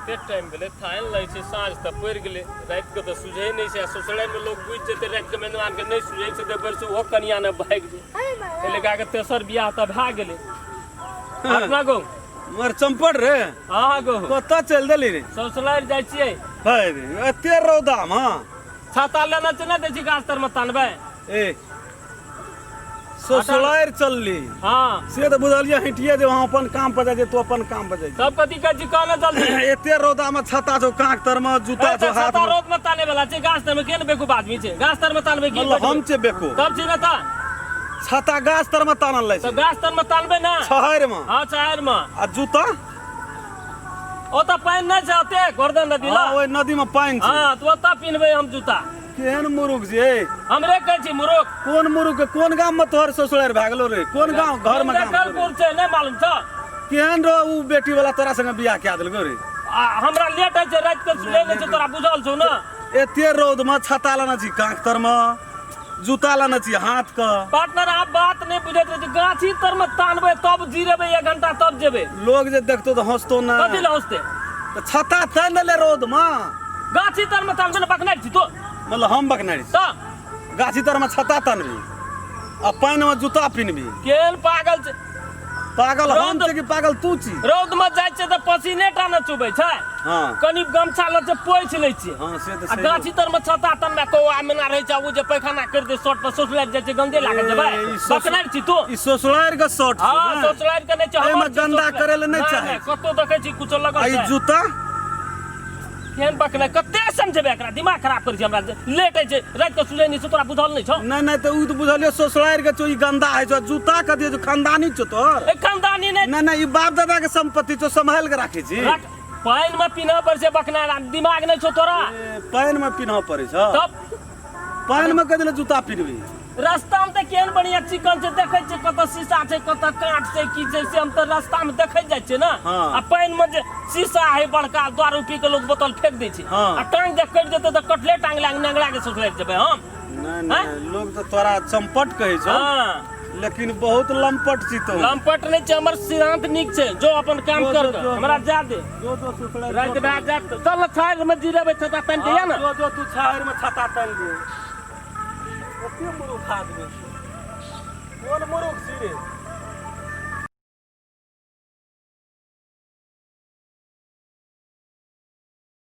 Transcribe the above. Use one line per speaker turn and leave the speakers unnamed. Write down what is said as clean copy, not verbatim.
कते टाइम भेलै थान लै छै, साँझ तऽ पड़ि गेलै। रातिके तऽ सुझै नहि छै आ ससुरारिमे लोक बुझि जेतै रातिके मेहमानके नहि सुझै छै तऽ बेर से ओहो कनिया ने भागि जेतै। एहि लए कऽ तेसर बियाह तऽ भए गेलै। अपना गो
मर चम्पट रे।
हाँ गो।
कतऽ चलि देली रे?
ससुरारि जाइ छियै।
है रे, एते रौदा मे
छाता लेना छै, नहि दै छी गाछ तर मे तानबै।
ए ससुरारि चलली?
हाँ।
से तऽ बुझलियै हटिए जे हम अपन काम पर जाइ छियै, तू अपन काम पर जाइ छी।
तब कथी कहै छी, कहने जल्दी।
एते रौदा मे छाता छौ काँख तर मे, जूता छौ हाथ
छाता मे। रौद मे ताने वाला छै? गाछ तर मे केहन बेवकूफ आदमी छै? गाछ तर मे तानबै की?
मतलब हम छियै बेवकूफ?
तब छी ने तऽ।
छाता गाछ तर मे तानल लै
तऽ
छै?
गाछ तर मे तानबै ने।
छहरि मे?
हाँ, छहरि मे।
आ जूता?
ओतऽ पानि नहि छै ओते गोर्धन नदी
लग? ओहि नदी मे पानि छै।
हाँ, तऽ ओतऽ पिन्हबै हम जूता।
केहन मुरुख जे
हमरे कहै छी मुरुख?
कोन मुरुख? कोन गाम में तोहर ससुरारि भए गेलो रे? कोन गाँव घर में गाम?
कलपुर छै, नहि मालूम छौ?
केहन रो उ बेटी वाला तोरा संगे बियाह कए देलको रे?
आ हमरा लेट होइ छै, राति के सुनै नहि छै, तोरा बुझल छौ ने?
एते रौद में छाता लेने छी कांख तर में, जूता लेने छी हाथ के।
पार्टनर, आप बात नहि बुझैत रहै छी। गाछी तर में तानबै तब जिरेबै एक घंटा तब जेबै।
लोग जे देखतो तऽ हंसतो ना।
कथी लए हंसते?
तऽ छाता तानि देले रौद में।
गाछी तर में तानबै ने, बकनाइ छी तो।
मतलब हम बकनाइ छी?
तऽ
गाछी तर में छाता तानबी आ पानि में जूता पिनबी?
केहन पागल छै।
पागल हम छै कि पागल तू छी?
रौद में जाइ छै तऽ पसीने टा ने चुबै छै। कनी गमछा लऽ छै, पोछि लै छियै।
हाँ, से तऽ
आ
सही।
गाछी तर में छाता तनमे कौआ मेना रहै छै, ओ जे पैखाना करि दे शर्ट पर, सोच लागि जाइ छै, गंदे लागै छै। भाई,
ए, ई ससुर-
बकनाइ छी तू।
ई ससुरारि के शर्ट छै ने?
सोचलारि के नहि छै।
एहिमे
हमर छै
गंदा
सोचलारि।
करै लए नहि
नहि,
चाहै
नहि,
छै।
कतौ देखै छी कुछो
आ
लगल
ई
छै।
जूता?
केहन बकनाइ, कते समझेबै एकरा? दिमाग खराब करै छै हमरा। लेट होइ छै, राति के सुझै नहि छै, तोरा बुझल नहि छौ?
नहि नहि, तऽ ओ तऽ बुझलियो ससुरारि के छौ, ई गंदा होइ छौ। जूता कथी छौ? खानदानी छौ तोहर?
ए, खानदानी नहि।
नहि नहि, ई बाप दादा के संपत्ति छौ, सम्हालि के राखै छी।
रख, पानि मे पीना पड़ै छै बकनाइ, दिमाग नहि छौ तोरा?
ए, पानि मे पिन्हऽ पड़ै छौ?
तब।
पानि मे कथी लए जूता पिन्हबी?
रास्ता मे तऽ केहन बढ़िया चिकन छै, देखै छियै कतऽ शीशा छै, कतऽ काँट छै, की छै, से हम तऽ रास्ता मे देखै जाइ छियै ने। आ पानि मे जे शीशा है बड़का, दारू पी के लोग बोतल फेंक दै छै। आ टांग जे कटि जेतै तऽ कटले टांग लए कऽ नंगड़ा के सोचले जेबै हम?
नहि नहि, लोग तऽ तोरा चम्पट कहै छौ, लेकिन बहुत लम्पट छी तू।
लम्पट नहि छै, हमर सिद्धांत नीक छै। जो अपन काम
जो,
कर
जो,
के
जो,
हमरा जा दे।
जो जो सुखलै।
राति भए जायत, चल छाड़ि मे जिरेबै छता तानि के या ने।
जो जो, तू छाहरि मे छाता तानि दे। कते मुरुख आदमी छै, कोन मुरुख छी रे?